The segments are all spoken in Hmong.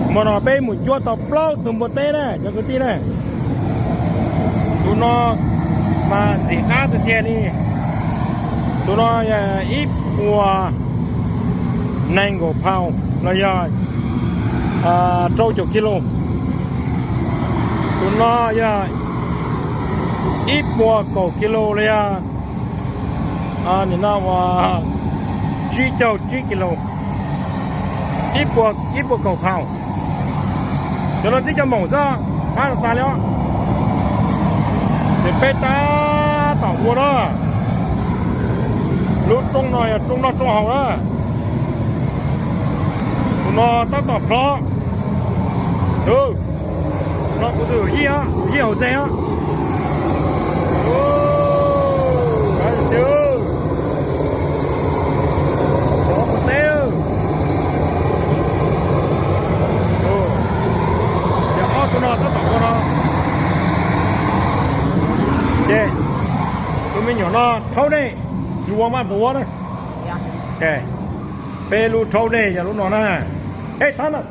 Hmo no peb mus cuab tau plaub tug npua teb na cov kwv tij na. Tus no mas ntxim qab tiag tiag li. Tus no yog ib puas nees nkaum pound los yog rau caum kilo. Tus no yog ib puas kaum kilo los yog nim no uas tsib caug tsib kilo, ib puas kaum pound. Cov no tib co maum xwb, qab tas tas li os. Ces peb tab tom ua na. Lub rooj no yog rooj noj rooj haus na. Tus no tab tom plhov. No kuv tus yij, yij hauv txeg os. Ua teb. Ces ob tug no tab tom ua no. Ces tus me nyuam no rhaub dej, yus ua mas tus ua na. Peb lub rhaub dej yog lub no na. Ej, Thomas,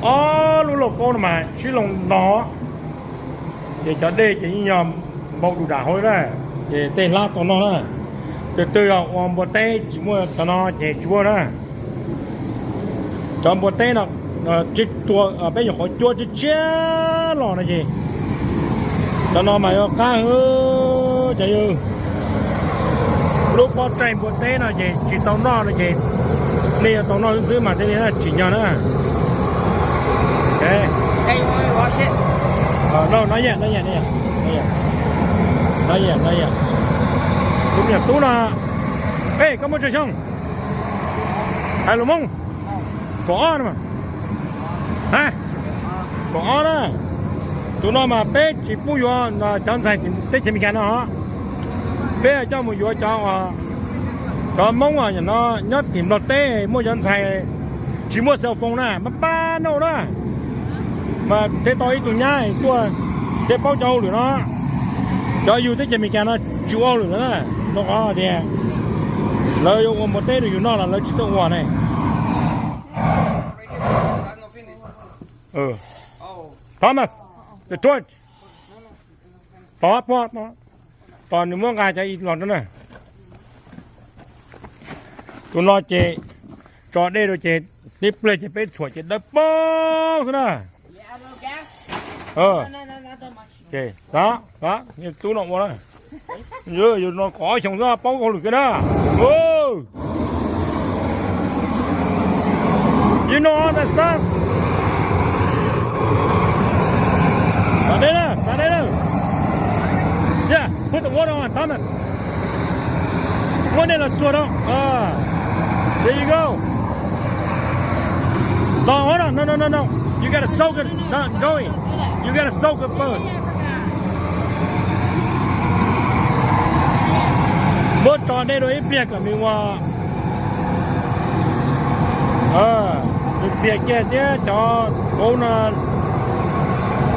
ob lub lauj kaub no mas sib loo no, ces cov dej ces yeej yog npau du dam hauv na, ces tej hlab tau noj na. Tus twg yog ua npua teb tsis muaj cov no ces tsis ua na. Cov npua teb no, peb nyuam qhuav cuab tshiab tshiab los no ces cov no mas yuav qab heev cov yawg. Lub pob tsaig npua teb no ces tsis tau noj no ces nej yuav tau noj xwb xwb mas thiaj li tsim nyog na. Tus me nyuam tub no, ej, koj muaj tsawg xyoo? Hais lus Hmoob. Kaum ob no. Kaum ob na. Tus no mas peb tsis pub yuav cov ntxhais teb chaws Amelikas no os. Peb coj mus yuav cov, cov Hmoob no nyob tim Nplog teb muaj cov ntxhais tsis muaj cell phone na, maj pab no na. Mas thiaj tau ib tug nyab tuaj thiaj paub cov hauj lwm no. Cov yug teb chaws Amelikas no tsis ua hauj lwm lawm na, rau qhov tias lawv yuav ua npua teb rau yus noj los lawv tsis txawj ua ne. Thomas, the torch. Tos, tos nws muab nqa cov ib los rau na. Tus no ces tso dej rau ces tib pliag ces peb txhuam ces dawb paug xwb na. Ces, tub no ua na. Yus no kaum ob xyoos xwb paub hauj lwm kiag na. You know all that stuff. Xav dej na, xav dej na. Yeah, put the water on, Thomas. Muab dej los tsuag rau. There you go. No, hold on, no, no, no, no. You gotta soak it. No, Joey, you gotta soak it first. Muab tso dej rau ib pliag kom nws ua nws txias kiag thiab cov kauv no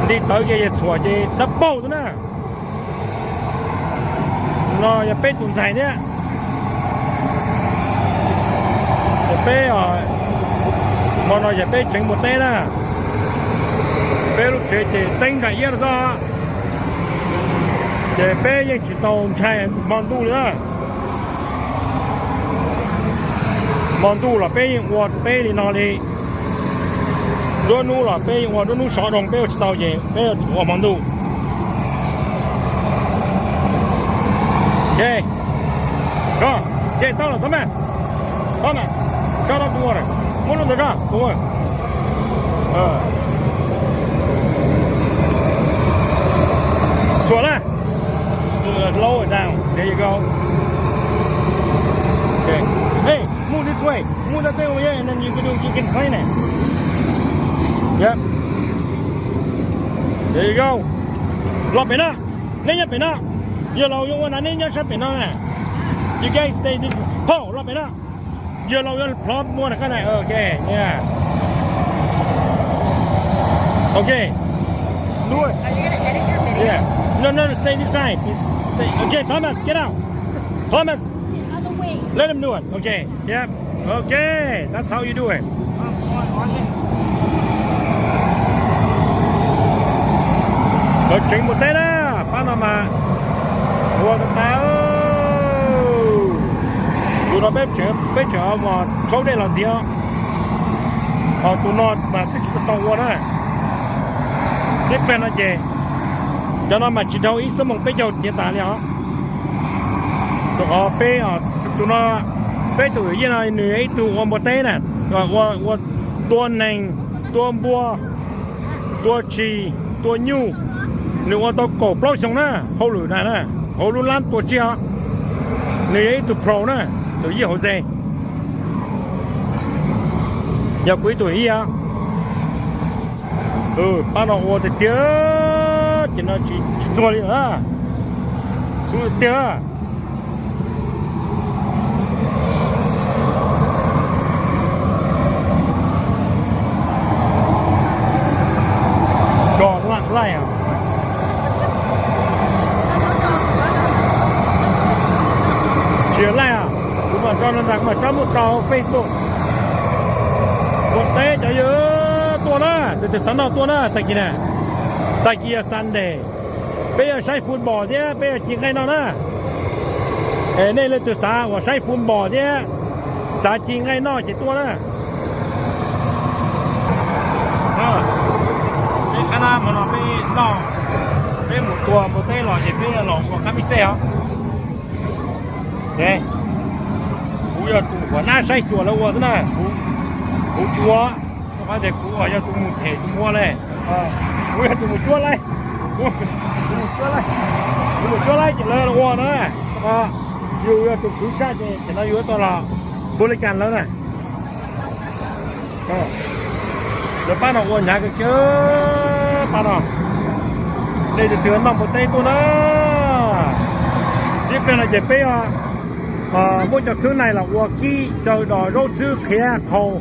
nti tawv kiag ces txhuam ces dawb paug xwb na. No yog peb tus ntxhais thiab. Peb, hmo no yog peb tsev npua teb na. Peb lub tsev ces teeb nram iab rau xwb. Ces peb yeej tsis tau ntshai hmo ntuj li na. Hmo ntuj los peb yeej ua peb li no li. Nruab hnub los peb yeej ua nruab hnub sov doog, peb ua tsis tau ces peb yuav tsum ua hmo ntuj. Ces tau los txhob mas, txhob mas, tso rau tus ua, muab lub ntawd tso tus ua. Txhuam na. Lower down. There you go. Okay. Hey, move this way. Move that thing over here, and then you can do, you can clean it. Yep. There you go. Los pem no. Neb nyob pem no. Yawg laus yuav ua ntawd, neb nyob sab pem no na. You guys stay this. Ho, los pem no. Yawg laus yuav plhov muag na koj na. Okay, yeah. Okay. Do it. Are you gonna edit your video? Yeah. No, no, no, stay this side. Stay. Okay, Thomas, get out. Thomas, let him do it. Okay, yep. Ok, that's how you do it. Lawv tseev npua teb na, pab no mas ua tag tas. Tus no peb tseem, peb tseem mus thauj dej los ntxiv os. Ho tus no mas twb tsis tau tau ua na. Tib pliag no ces cov no mas tsis dhau ib xuab moos peb caug tiav tas li os. Rau qhov peb, tus no, peb tus yawm yij no nws yog ib tug ua npua teb na, ua, ua tua nees, tua npua, tua tshis, tua nyuj. Nws ua tau kaum plaub xyoo na, hauj lwm na na, hauv lub lab tua tsiaj os. Nws yog ib tug pro na, tus yij hauv ze. Yog kuv ib tug yij os. Pab no ua tiag tiag, ces no tsis, tsis txuag li na. Xub tiag. Tso laj laij. Tsis laij, kuv mam tso no ntag, kuv mam tso mus rau Facebook. Npua teb cov yawg tuaj na, tus twg xav noj tuaj na, tag kis na. Tag kis yog Sunday, peb yuav saib football thiab peb yuav ci nqaij noj na. Es nej leej twg xav uas saib football thiab xav ci nqaij noj ces tuaj na. Peb qab na, hmo no peb noj, peb mus tua npua teb los ces peb los ua qab me xej os. Kuv yog tus uas nab saib xyuas lawv ua xwb na, kuv tsis ua, rau qhov tias kuv yog tus mus them tus ua le, kuv yog tus mus cuab laib, tus mus cuab laib, tus mus cuab laib ces lawv ua na. Yus yog tus khwv tshaj ces no yus yuav tau los hu li cas lawv na. Lawv pab no ua hnyav kawg kiag pab no. Nej tus twg noj npua teb tuaj na. Tib pliag no ces peb muab cov khwb nai los ua kib xyaw dos zaub txhwb qhiav qhau.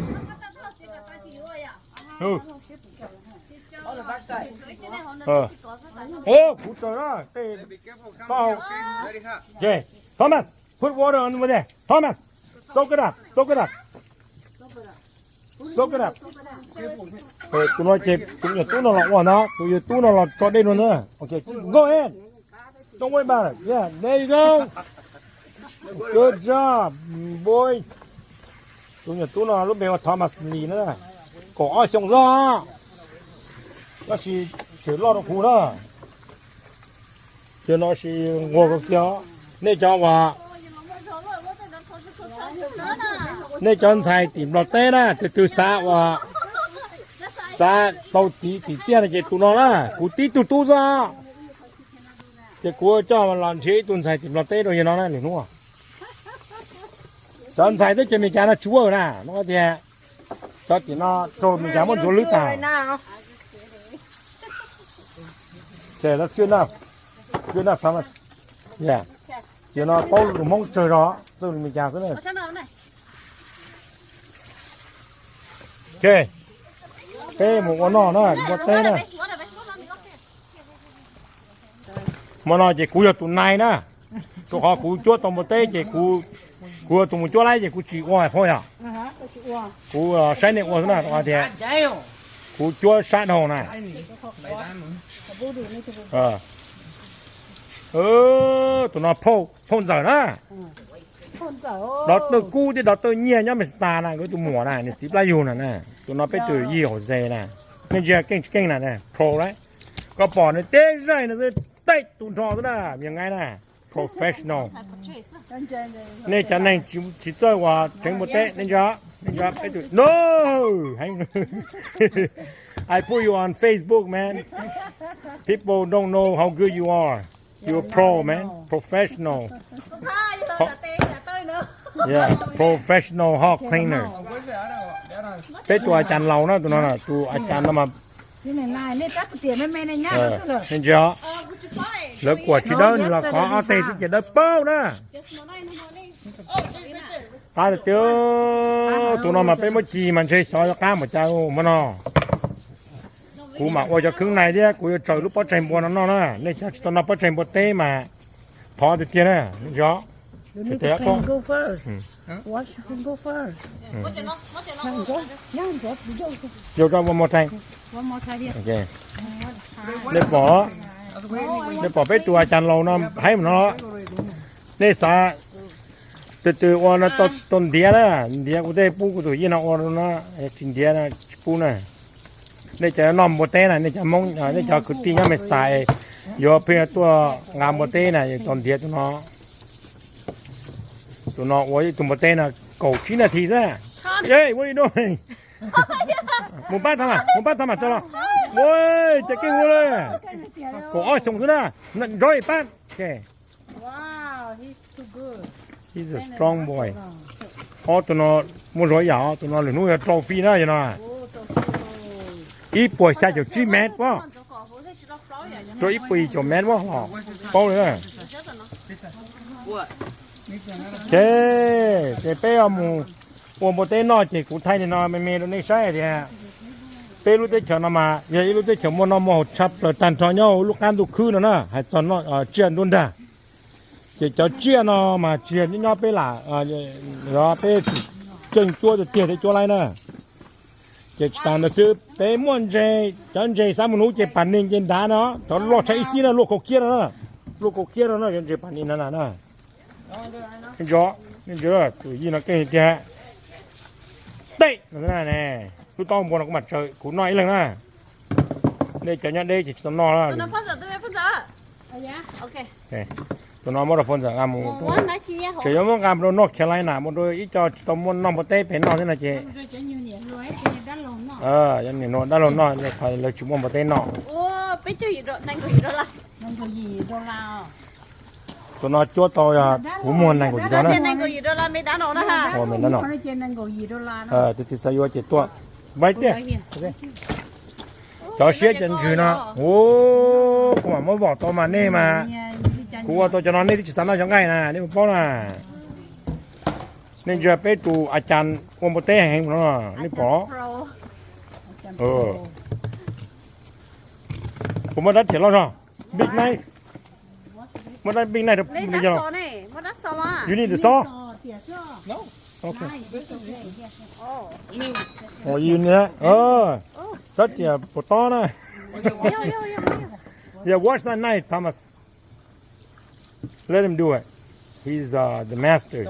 Kuv tsaws na, tej, Thomas, put water on over there. Thomas, soak it up, soak it up. Soak it up. Tus no ces tus yawg tub no los ua ntag, tus yawg tub no los tso dej no na. Ok, go ahead. Don't worry about it. Yeah, there you go. Good job, boy. Tus nyuam tub no lub npe ua Thomas Lee na, kaum ob xyoo xwb, tab sis tseem loj rau kuv na. Ces no sis nquag kawg kiag. Nej cov uas, nej cov ntxhais tim Nplog teb na, tus twg xav uas, xav tau txiv tim tiaj no ces tus no na, kuv tib tug tub xwb. Ces kuv coj los nrhiav ib tug ntxhais tim Nplog teb rau yawg no na, niaj hnub. Cov ntxhais teb chaws Amelikas no tsis ua na, no tias cov tim no raug Amelikas muab ntxuav lwb tas. Ces no paub lus Hmoob tsawg zog, txawj lus Amelikas xwb na. Ok, peb mus ua noj na, npua teb na. Hmo no ces kuv yog tus nai na, rau qhov kuv cuab tau npua teb ces kuv, kuv yog tus mus cuab laib ces kuv tsis ua phauj yom. Kuv saib nej ua xwb na, rau qhov tias kuv cuab sab dhau na. Tus no phauj ntxawm na, dov tawj kub thiab dov tawj nyiaj nyob Minnesota na, nkawd tus muam na, nws txiv plab yug na na. Tus no peb tus yij hauv ze na, nej ntsia keej tsis keej na, pro lawm. Koj pom nws teb zaij no xwb, tej tus nrho xwb na, me nqaij na, professional. Nej cov neeg tsis txawj uas tseev npua teb, nej ntsia, nej ntsia peb tus, no, heev. I put you on Facebook, man. People don't know how good you are. You're pro, man. Professional. Yeah, professional hog cleaner. Peb tus a cas laus na, tus no, tus a cas no mas, nej ntsia, lawv kuam tsis dawb nws los kov ob teg xwb ces dawb paug na. Qab tiag tiag, tus no mas peb muab ci mas ntshe xyov yuav qab npaum cas hmo no. Kuv mam ua cov khwb nai thiab kuv yuav tsaws lub pob tsaig npua no noj na. Nej cov tsis tau noj pob tsaig npua teb mas thov tiag tiag na, nej ntsia. Wash, go first. Yoga one more time. One more time here. Okay. Nej pom, nej pom peb tus a cas laus no heev no. Nej xav tus twg ua no tau ntiav na, ntiav kuv tej pub kuv tus yij no ua no, tsis ntiav no tsis pub na. Nej cov noj npua teb na, nej cov Hmoob, nej cov kwv tij nyob Mesxas yuav pheej tuaj nqa npua teb na, yuav tau ntiav tus no. Tus no ua ib tug npua teb no kaum tsib nas this xwb. Mus pab tha mas, mus pab tha mas tso los. Ua cas keej ua li. Kaum ob xyoos xwb na. Nrov ib pab. He's a strong boy. Ob tug no muaj zog ib yam, tus no lwm hnub yog trophy na yog no. Ib puas xya caum tsib mev pob, rau ib puas yim caum mev pob los paub li. Ces peb mus ua npua teb noj ces kuv thaij li no me me rau nej saib tias peb lub teb chaws no mas yog ib lub teb chaws muaj noj muaj haus tshaj plaws tag nrho nyob hauv lub qab ntuj khwb no na, hais txog tsiaj nruab nrag. Ces cov tsiaj no mas tsis yog nyob peb lam, peb tsis ceej cuab tiag tiag thiab cuab laib na. Ces tsis tas ntawd xwb, peb muaj ntses, cov ntses xab mus nub ces pas neeg ces nrad no, cov loj tshaj ib xib na, luaj kaum kiab no na, luaj kaum kiab no na, cov ntses pas neeg na na. Tus yij no keej tiag. Teb, lub taub npua no kuv mam tsaws kuv noj ib leeg na. Nej cov nyob deb ces tsis tau noj. Tus no muab rau phauj ntxawm nqa mus, tseem yuav muab nqa mus rau North Carolina, mus rau ib co tsis tau muaj noj npua teb pem noj thiab no ces yog niam hluas dab laug noj, lawv tsis muaj npua teb noj. Tus no cuab tau yog kuv muag nees nkaum yim dollar na. Tus twg xav yuav ces tuaj. Cov siab cov ntsws no, ua, kuv mam muab vom tau mas nej mas, kuv ua tau cov no nej twb tsis xav noj cov nqaij na, nej puas paub na. Nej ntsia peb tus a cas ua npua teb heev no, nej pom. Kuv muab rab riam loj zog, big knife. Muab rab big knife rau yog, you need the saw? Okay. Oh, you need that? Rab riam puas tob na. Yeah, watch that knife, Thomas. Let him do it. He's the master.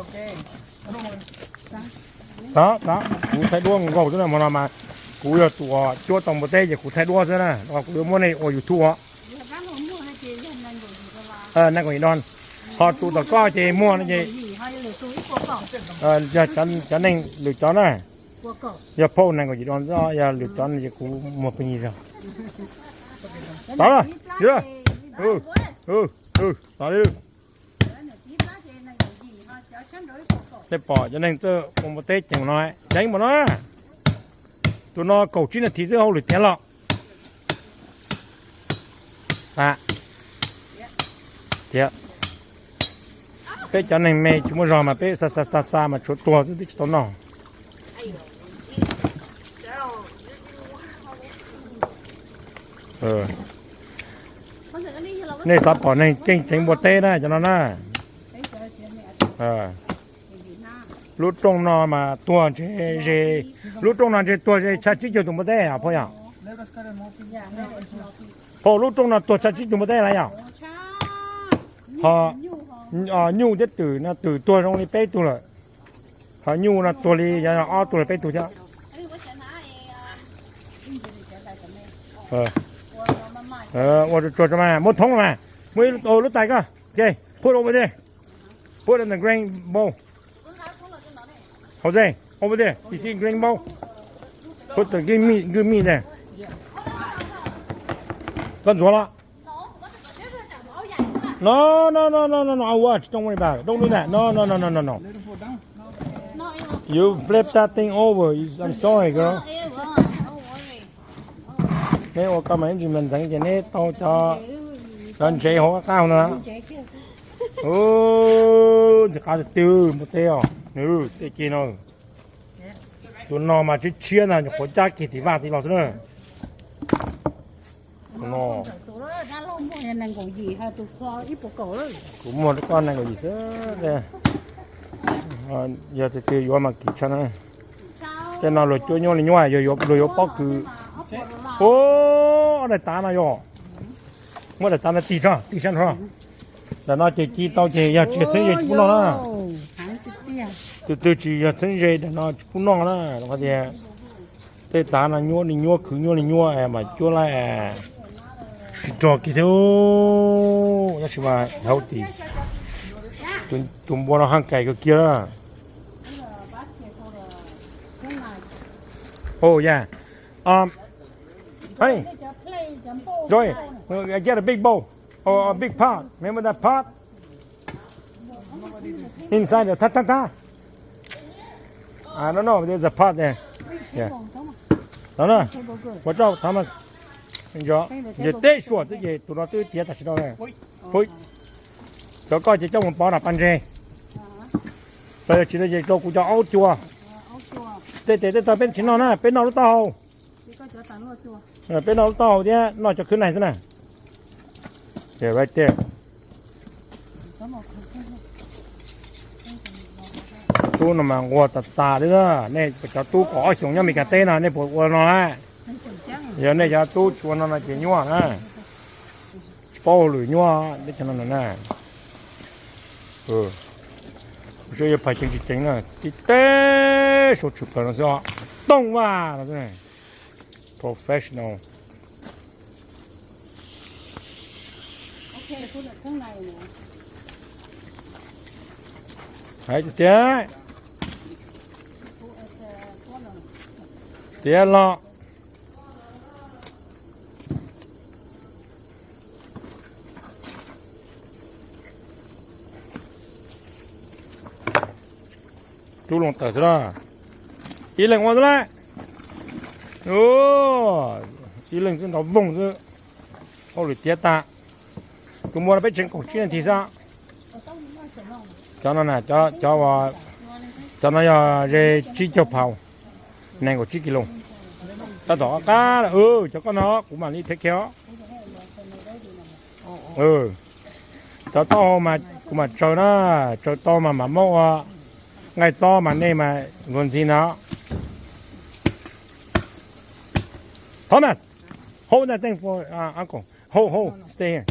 Kuv thaij duab nkaus xwb na, hmo no mas kuv yog tus uas cuab tau npua teb ces kuv thaij duab xwb na, kuv yuav muab nej ua YouTube os. Nees nkaum yim dollar. Ho tus tom koj ces muag no ces, yog cov neeg lwm cov na, yog phauj nees nkaum yim dollar, yog lwm cov no ces kuv muag pheej yig zog. Tod, tod li. Nej pom cov neeg txawj ua npua teb ceev no, ceev npaum no. Tus no kaum tsib nas this xwb hauj lwm tiav los. Tiav. Peb cov neeg me tsis muaj zog mas peb xa xa xa xa mas tshuav tuag xwb twb tsis tau noj. Nej xav pom neeg keej ceev npua teb na cov no na. Lub rooj no mas tuag ntshe ze, lub rooj no ntshe tuag ze tshaj tsib caug tus npua teb os phauj yom. Phauj, lub rooj no tuag tshaj tsib tug npua teb lawm yom. Ho nyuj thiab twm no, twm tuag zoo li peb tug lawm. Ho nyuj no tuag li ob tug los peb tug thiab. Ua tsuag tsuag tso mas, muab thoob los mas, muab ib lub tais koj, okay, put over there, put in the green bowl. Jose, over there, you see green bowl? Put the green meat, green meat there. Koj ntxuav los? No, no, no, no, no, no, I watch. Don't worry about it. Don't do that. No, no, no, no, no, no. You flip that thing over. You, I'm sorry, girl. Neb ua koj mas ib ntsis mas ntxeev ces neb tau cov, cov ntsev hauv qab qab no. Ntxim qab tiag tiag npua teb os, nws tej ceg no. Tus no mas tshiab tshiab ntag, nyuam qhuav cab kiag tim vaj tim los xwb na. Tus no kuv muag rau koj nees nkaum yim xwb. Yog tias yuav mas kim tshaj na. Tej no luag cuab nyuaj li nyuaj, luag yuav pob kws. Ua, ob daim tav no yog, muab daim tav no tig tso, tig sab nrho. Ntawm no ces ci tau ces yog tsis yog txheeb ze tsis pub noj na. Tus twg tsis yog txheeb ze ntawm no tsis pub noj na. Qhov tias tej tav no nyuaj li nyuaj, khwv nyuaj li nyuaj mas cuab laj tsis rog kiag thiab. Tab sis mas healthy, tus npua no haj kais kawg kiag na. Oh yeah. Um, honey, Joy, I get a big bowl or a big pot. Remember that pot? Inside the ta ta ta. I don't know. There's a pot there. Yeah. No, no. Watch out, Thomas. Yog teb suam xwb ces tus no twb tiav tam sim no. Ui, cov koj ces coj mus pov nram pas ntses. Los yog tsis no ces rau kuv cov aub cua. Tej tes tej taw peb tsis noj na, peb noj lub taub hau. Peb noj lub taub hau thiab noj cov khwb neeg xwb na. Right there. Tub no mas nquag tas tas li na. Nej cov tub kaum ob xyoos nyob Meskas teb no nej puas ua no na? Yog nej cov tub tsis ua no no ces nyuaj na. Tsis paub hauj lwm nyuaj teb chaws no na. Kuv saib yuav phais ceev tsis ceev na, tib teb saum tshwm plaws no xwb os. Tooj vaj no xwb. Professional. Hais tias, tiav los. Rub loo tawm xwb na. Ib leeg ua xwb lawm. Ib leeg xwb nrov voog xwb. Hauj lwm tiav tas. Tus muaj no peb tseev kaum tsib nas this xwb. Cov no na, cov, cov no yog ze tsib caug pound, nees nkaum tsib kis lus. Tab tom qab qab, cov koj no kuv mam li take care os. Cov taub hau mas kuv mam tsaws na, tsaws tau mas mam muab ua nqaij txob mas nej mas luag ntxhi ntag. Thomas, hold that thing for uh, uncle. Hold, hold, stay here.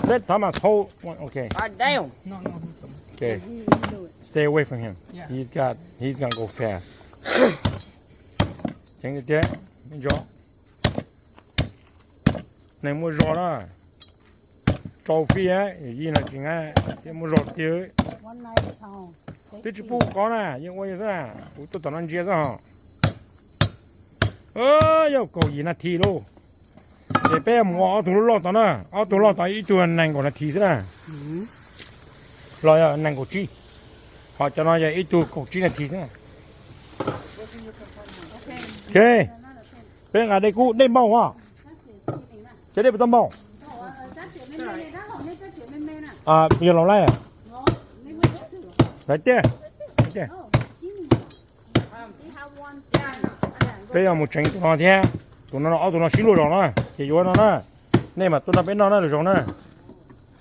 Let Thomas hold one, okay. God damn. Okay. Stay away from him. He's got, he's gonna go fast. Ceev tiag tiag, nej nco. Neeg muaj zog na, trophy, yij no tsis nqa, thiab muaj zog tiag. Twb tsis pub kuv kov na, yeej ua xwb na, kuv tuaj tom no ntsia xwb hos. Yog kaum yim nas this lauj. Ces peb mus ua ob tug loj loj tod na, ob tug loj tod ib tug nees nkaum nas this xwb na. Los yog nees nkaum tsib, ho cov no yog ib tug kaum tsib nas this xwb na. Ok, peb nqa dej kub, dej npau os. Cov dej puas tau npau? Yog laus laij. Lawv tiag, lawv tiag. Peb yuav mus tseev tus no thiab, tus no ob tug no sib luag zos na, ces yuav no na. Nej mam tuaj nrog peb noj na lwm zaus na.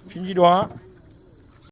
Sib ntsib dua.